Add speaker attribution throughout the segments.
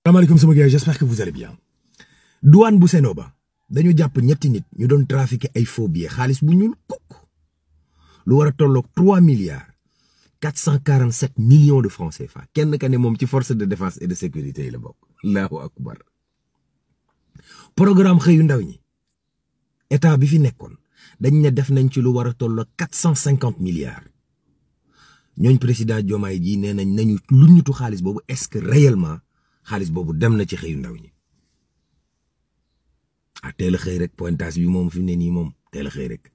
Speaker 1: Assalamualaikum sama gars, j'espère que vous allez bien. Douane bu Sénoba dañu japp ñetti nit ñu doon trafiquer ay faux billets xaalis bu ñuul kuk lu wara tollok 3 milliards 447 millions de francs CFA. Kenn ka ne mom ci force de défense et de sécurité yi la bok. Allahu akbar. Programme xëyu ndaw ñi état bi fi nekkon dañ ne def nañ ci lu wara tollok 450 milliards. Ñooñ président Diomaye ji nee nañu lu ñutu xaalis bobu est-ce que réellement xaalis bobu dem na ci xëyu ndaw ñi. Teel a xëy rek pointage bi moom fi mu ne nii moom teel a xëy rek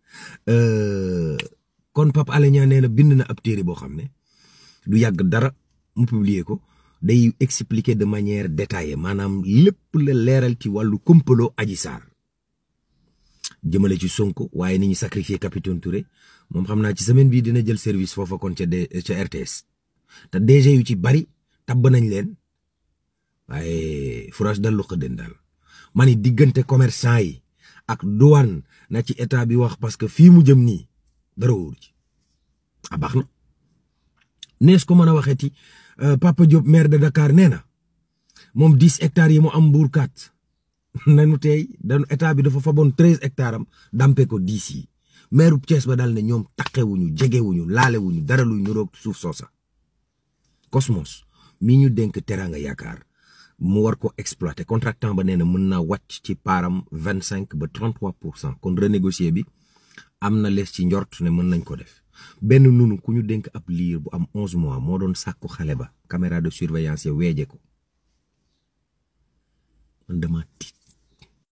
Speaker 1: kon Pape Alé Niang nee na bind na ab téere boo xam ne du yàgg dara mu publier ko day expliquer de manière détaillée maanaam lépp la leeral ci wàllu complot Adji Sarr jëmale ci Sonko waaye ni ñu sacrifier capitaine Touré moom xam naa ci semaine bii dina jël service foofa kon ca RTS te DG yu ci bari tabb nañ leen waaye fourage dal lu xëddeen daal. Mani diggante commerçant yi ak douane na ci état bi wax parce que fii mu jëm nii dara wóor ci baax na nees ko mën a waxeeti Papa Diop maire de Dakar nee na moom 10 hectares yi mu am mbuurkat nanu tey dañu état bi dafa faboon 13 hectares am dampe ko 10 yi maire bu Thiès ba daal ne ñoom taqewuñu jegewuñu laalewuñu dara luy ñu roog suuf soosa Cosmos mi ñu dénk Teranga Yaakaar mu war ko exploiter contractant ba nee na mën naa wàcc ci paaram 25 ba 33% kon renégocier bi am na lees ci njort ne mën nañ ko def benn nunu ku ñu dénk ab liir bu am 11 mois moo doon sàkku xale ba caméra de surveillance ya weeje ko man dama tiit